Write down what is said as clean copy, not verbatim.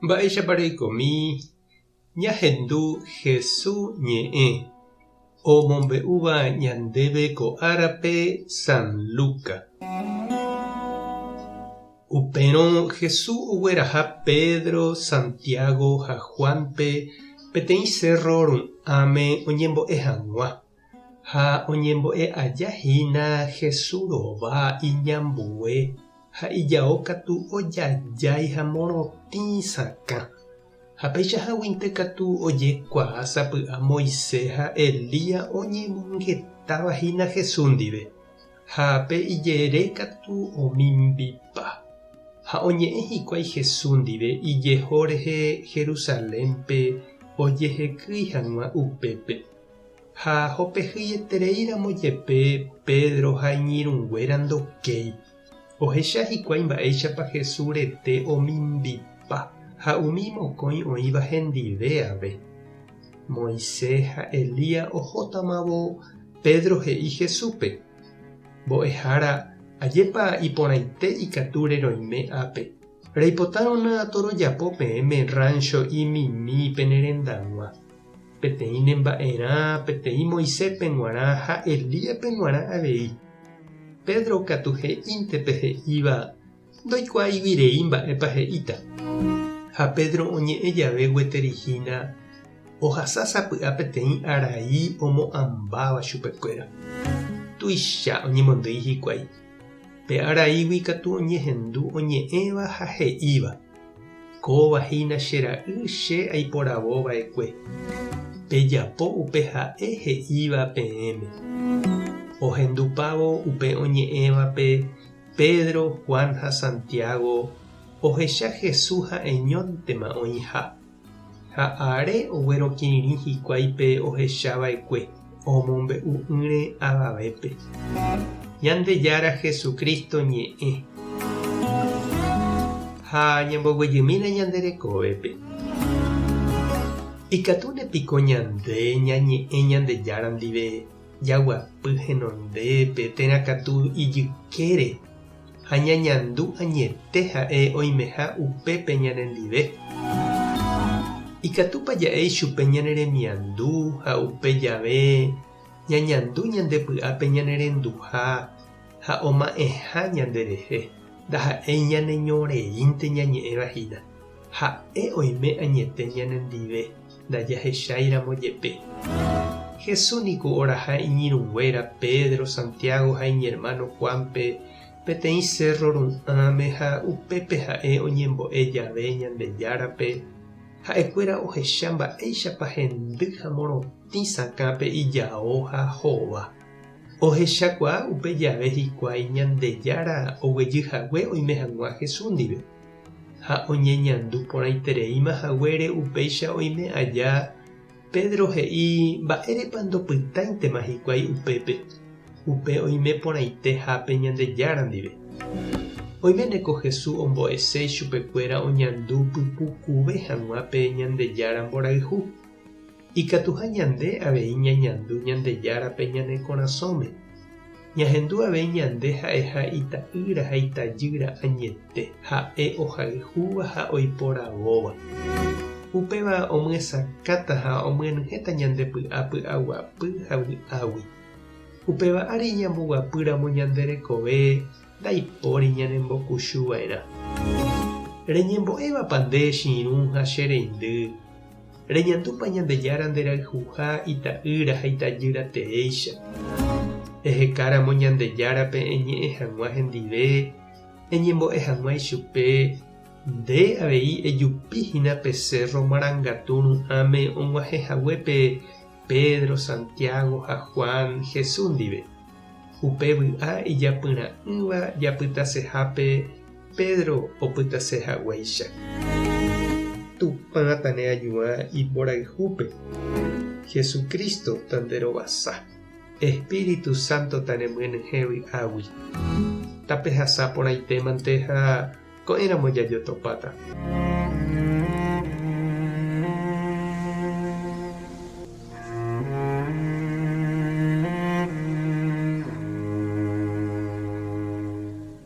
Mba'éichapa reikomi ñahendu Hesu ñe'ẽ omombe'úva ñandéve ko árape San Luca. Upérõ Hesu ogueraha Pedro, Santiago ha Juánpe peteĩ sérro ru'ãme oñembo'e hag̃ua. Ha oñembo'e aja hína Hesu rova iñambue ha ijao katu ojajái ha morotĩ sakã. Ha peichaháguinte katu ojekuaa sapy'a Moisés ha Elías oñemongetáva hína Hesu ndive, ha pe ijere katu omimbipa. Ha oñe'ẽ hikuái Hesu ndive ijeho rehe Jerusalénpe ojehekýi hag̃ua upépe. Ha hopehyietereíramo jepe Pedro ha iñirũnguéra ndokéi. Ohecha hikuái mba'éichapa Jesús rete omimbipa ha umi mokõi oĩva hendive ave. Moisés ha Elías ohótamavo, Pedro he'i Jesúspe, Mbo'ehára, ajépa iporãite ikatu reroime ápe. Reipotárõna torojapo peẽme rrancho'i mimi pene rendag̃ua. Peteĩ ne mba'erã, peteĩ Moiséspe g̃uarã ha Elíaspe g̃uarã avei. Pedro katu he'ínte pe he'íva, ndoikuaáigui rei mba'épa he'íta. Ha Pedro oñe'ẽ jave gueteri hína, ohasa sapy'a peteĩ arai omo'ãmbáva chupekuéra. Tuicha oñemondýi hikuái. Pe araígui katu oñehendu oñe'ẽva ha he'íva, Kóva hína che ra'y che aiporavo va'ekue. Pejapo upe ha'e he'íva peẽme. Ohendupávo upe oñe'ẽvape Pedro, Juan ha Santiago ohecha Jesús ha'eñóntema oĩha. Ha are oguerokirirĩ hikuái pe ohecha va'ekue, omombe'u'ỹre avavépe. Ñandejára Jesucristo ñe'ẽ. Ha ñamboguejymína ñande rekovépe. Ikatúne piko ñande ñañe'ẽ Ñandejára ndive jaguapy henondépe térã katu ijykére ha ñañandu añete ha'e oimeha upépe ñanendive. Ikatúpa ja'e ichupe ñane remiandu ha upe jave ñañandu ñande py'ápe ñanerenduha ha oma'ẽha ñanderehe, ndaha'éi ñaneñoreínte ñañe'ẽva hína. Ha'e oime añete ñanendive, ndajahecháiramo jepe. Jesús niko oraha iñirũnguéra Pedro, Santiago ha iñermáno Juánpe peteĩ sérro ru'ãme ha upépe ha'e oñembo'e jave Ñandejárape, ha'ekuéra ohecha mba'éichapa hendy ha morotĩ sakã pe ijao ha hova. Ohechakuaa upe jave hikuái Ñandejára oguejy hague oime hag̃ua Jesús ndive. Ha oñeñandu porãitereíma haguére upéicha oime aja, Pedro he'i mba'érepa ndopytáintema hikuái upépe, upe oime porãite hápe Ñandejára ndive. Oiméne ko Jesús ombo'ese ichupekuéra oñandu pypukuve hag̃ua pe Ñandejára mborayhu. Ikatuha ñande avei ñañandu Ñandejárape ñane korasõme. Ñahendu avei ñande ha'eha ita'ýra ha itajýra añete, ha'e ohayhúva ha oiporavóva. Upéva omyesakãta ha omyenyhẽta ñande py'a py'aguapy ha vy'águi. Upéva ári ñamboguapýramo ñande rekove ndaipóri ñanembokuchuva'erã. Reñembo'évapa nde che irũ ha che reindy? Reñandúpa Ñandejára nderayhuha ita'ýra ha itajýra teéicha? Ehekáramo Ñandejárape eñe'ẽ hag̃ua hendive, eñembo'e hag̃ua ichupe, nde avei ejupi hína pe sérro marangatu ru'ãme og̃uahẽ haguépe Pedro, Santiago ha Juan Jesús ndive. Upe vy'a ijapyra'ỹva japytasehápe Pedro opytase haguéicha. Tupã taneañuã imborayhúpe. Jesucristo tanderovasa. Espíritu Santo tanemyenyhẽ vy'águi. Tapehasa porãitémante ha ko'ẽramo jajotopáta.